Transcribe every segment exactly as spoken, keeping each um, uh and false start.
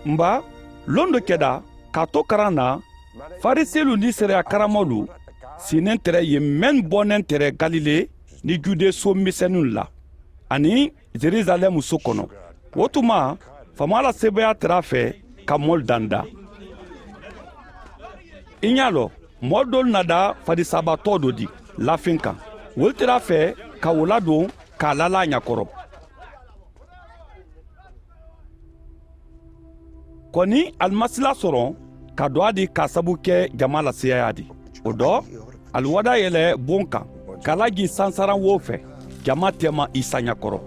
N ba, londo keda ka to karan na, fariselu ni sariya karamolu si nentere ye men bo nentere galile ni jude so misenun la ani jerusalem so kono. Wo tuma fama la sebaya tera fe ka mol danda. I ɲalo mol dol nada fadi sabato do di lafin kan. Wol tera fe ka wo ladon ka lala ɲakoro. Koni ali ma sila soron ka do a di ka sabu ke jama la siyaya di. Wo do ali wada yele bon kan ka lagi sansaran wo fe. Jama tema isa ɲakoro.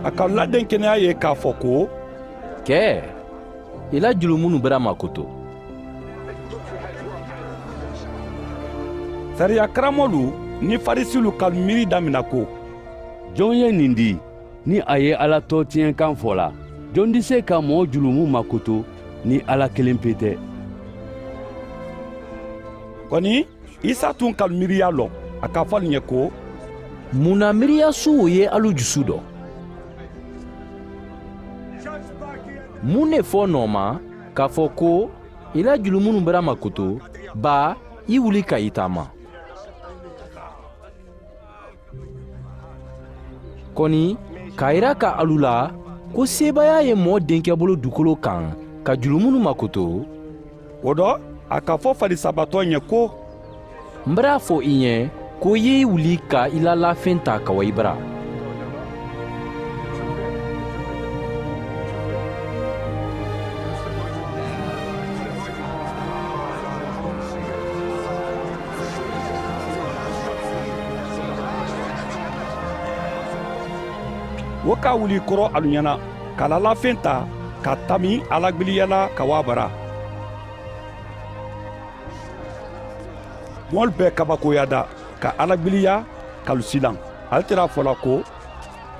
A ka ladenkeneya ye k'a fɔ ko, kɛ i la julumunu bara makoto. Sariya karamolu ni farisilu ka miiri damina ko, jɔn ye nin di? Ni a ye ala tɔɔtiɲɛkan fɔ la, jɔn di se ka mɔɔ julumu makoto ni ala kelen pe tɛ? Kɔni isa tun ka miiriya lɔn. A ka fɔ ali ɲɛ ko, mun na miiriya suwo ye alu jusu dɔ? Mun ne fɔ nɔ ma k'a fɔ ko, i la julumu bara makoto, baa, i wuli ka i taama? Kɔni, k'a yira ka alu la ko sebaaya ye mɔɔ denkɛ bolo dukolo kan ka julumu makoto. Wo do a ka fɔ fadi sabatɔ ɲɛ ko, n bara fɔ i ɲɛ ko i ye i wuli ka i la lafen ta ka wa i bara. Wo ka wuli kɔrɔ alu ɲɛna ka lalafen ta ka tami alagbiliya la ka wa bara. Moolu bee kabakoyata ka alagbiliya ka alu silan. Ali tara a fola ko,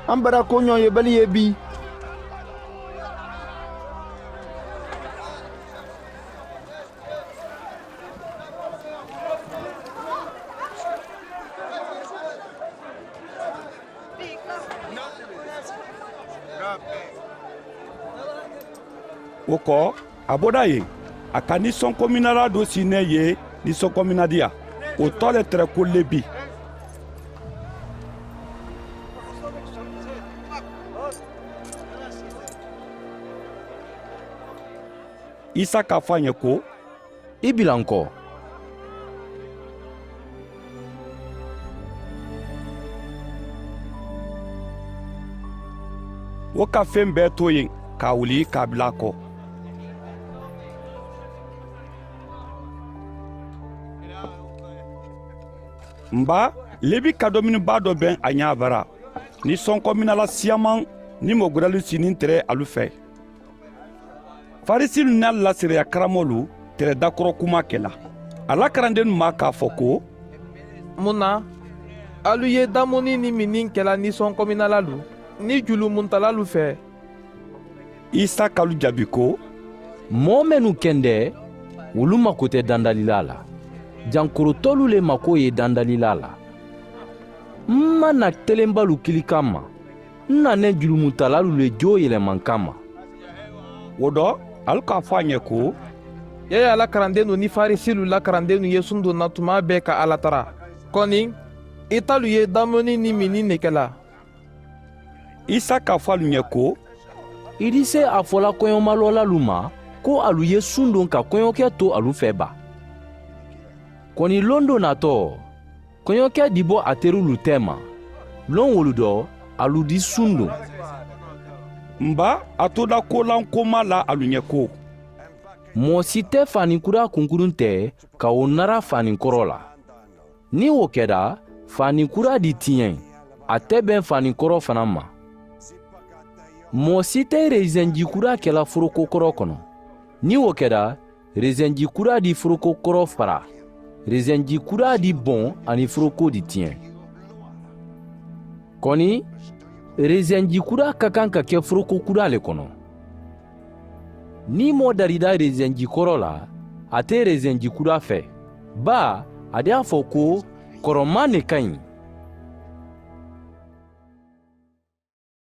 an bara ko ɲoŋ ye bali ye bii. Wo ko, a bota yen, a ka nisɔnkominala do si ne ye. Nisɔnkominadiya wo tɔ le tere ko lebi. Isa k'a fɔ a ɲɛ ko, i bila n kɔ. Wo ka fen bee to yen k'a wuli k'a bila a kɔ. N ba, lebi kadominibaa do be a ɲaa bara. Ni sonkominala siyaman ni mogodalu si nin tere alu fe. Farisilu ni a la sariya karamolu tere dakoro kuma kela. A la karandennu ma k'a fo ko, mun na alu ye damoni ni minni kela ni sonkominalalu ni julumunutalalu fe? Isa k'alu jaabi ko, moo mennu kende, wolu mako te dandalila la. Jankorotolu le mako ye dandalila la. N ma na telenbalu kili kamma, n na ne julumunutalalu le joo yeleman kamma. Wo do, alu k'a fo a ɲe ko, yaya la karandennu ni farisilu la karandennu ye sundon na tuma bee ka ala tara. Koni, italu ye damoni ni minni ne kela. Isa k'a fo alu ɲe ko, i di se a fola koɲomalolalu ma ko alu ye sundon ka koɲokɛ to alu fe ba? Koni londo natɔ, koɲokɛ di bo a terulu te ma. Lon wolu do, alu di sundon. N ba, a todakolanko ma la alu ɲe ko, moo si te faanin kura kunkurun te ka wo nara faanin kɔrɔ la. Ni wo keda, faanin kura di tiɲe, a te ben faanin kɔrɔ fana ma. Moo si te reziyeŋ jikuraa ke la foroko koroo kono. Niŋ wo keta, reziyeŋ jikuraa di foroko koroo faraa. Reziyeŋ jikuraa di boŋ a niŋ foroko di tiyeŋ. Koni reziyeŋ jikuraa ka kaŋ ka ke foroko kuraa le kono. Niŋ moo darita reziyeŋ jikoroo la, a te reziyeŋ jikuraa fee. Baa a di a fo ko koromaa ne kaŋ ì.